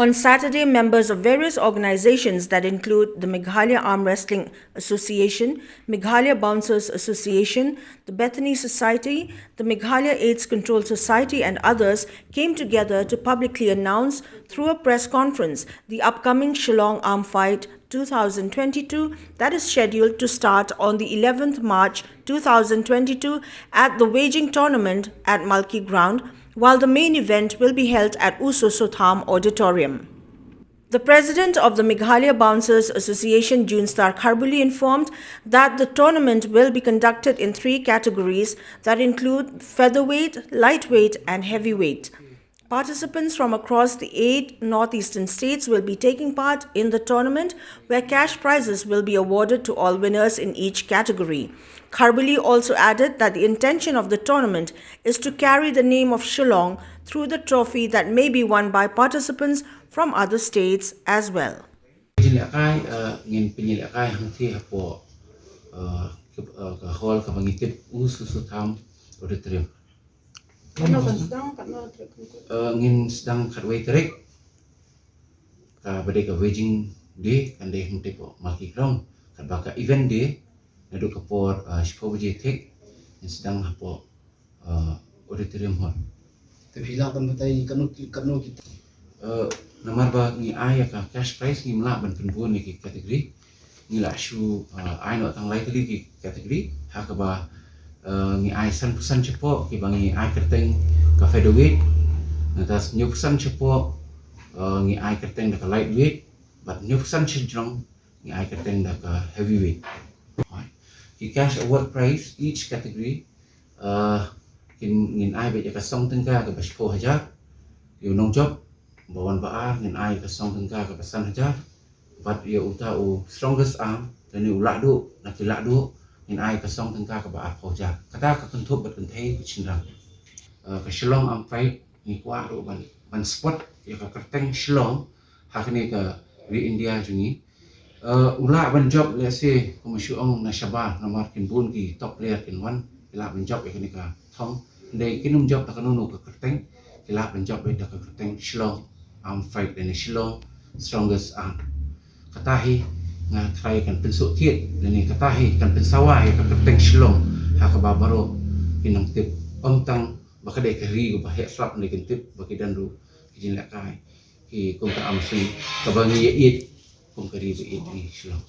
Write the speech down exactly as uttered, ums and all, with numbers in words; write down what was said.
On Saturday, members of various organizations that include the Meghalaya Arm Wrestling Association, Meghalaya Bouncers Association, the Bethany Society, the Meghalaya AIDS Control Society, and others came together to publicly announce through a press conference the upcoming Shillong Arm Fight two thousand twenty-two that is scheduled to start on the eleventh March two thousand twenty-two at the Waging Tournament at Malki Ground, while the main event will be held at U Soso Tham Auditorium. The president of the Meghalaya Bouncers Association, Junestar Kharbuli, informed that the tournament will be conducted in three categories that include featherweight, lightweight, and heavyweight. Participants from across the eight northeastern states will be taking part in the tournament, where cash prizes will be awarded to all winners in each category. Kharbuli also added that the intention of the tournament is to carry the name of Shillong through the trophy that may be won by participants from other states as well. Jin lehkai, uh, ngin pynlehkai hangti hapo, uh, ka, uh, ka hall kaba ngi tip U Soso Tham Auditorium. Katno kan sdang, katno trip kan kut. Uh, ngin sdang khatwei tarik, kaba dei ka Waging Day, kan dei hangti hapo Malki Ground, katba ka event day, naduh ka por, uh, shiphew baje thik, ngin sdang hapo, uh, Auditorium Hall. Te phi lah ban batai katno ki, katno kita. Uh, namar ba ngi ai ïa ka cash prize, ngim lah ban pynbun ïa ki category. Ngi lah shu, uh, ai noh tang lai tylli ki category, ha kaba, uh, ngi ai san percent shapoh kiba ngi ai kyrteng ka featherweight, nangta hynñiew percent shapoh, uh, ngi ai kyrteng da ka lightweight, bad hynñiew percent shajrong ngi ai kyrteng da ka heavyweight. Ki cash award prize each category, uh, kin, ngin ai beit ïa ka song tyngka kaba shiphew hajar. Ïa u nongjop ba wan ba ar ngin ai ïa ka song tyngka kaba san hajar. Bad ïa uta u strongest arm, lane u lahduh na ki lahduh, ngin ai ïa ka song tyngka kaba arphew hajar. Kata ka kynthup bad kynthei bad shynrang. Uh, ka Shillong Arm Fight ngi kwah ruh ban, ban support ïa ka kyrteng Shillong ha kane ka ri India jong ngi. Uh, u lah ban jop, let's say, kumba shu ong na shabar, namar kin bun ki top player kin wan, ki lah ban jop ïa kane ka thong. Hynrei kin ym jop da kano kano ka kyrteng, ki lah ban jop beit da ka kyrteng Shillong Arm Fight, lane Shillong Strongest Arm. Kata hi nga trai kan pynsuk thied, lane kata hi kan pynsawa ïa ka kyrteng Shillong ha kaba baroh ki nang tip, ym tang ba ka dei ka ri kaba heh slap, hynrei kin tip ba ki don ruh ki jingïalehkai, ki kum ka arm wrestling kaba ngi ïa ïeit kum ka ri ba ïeit ngi Shillong.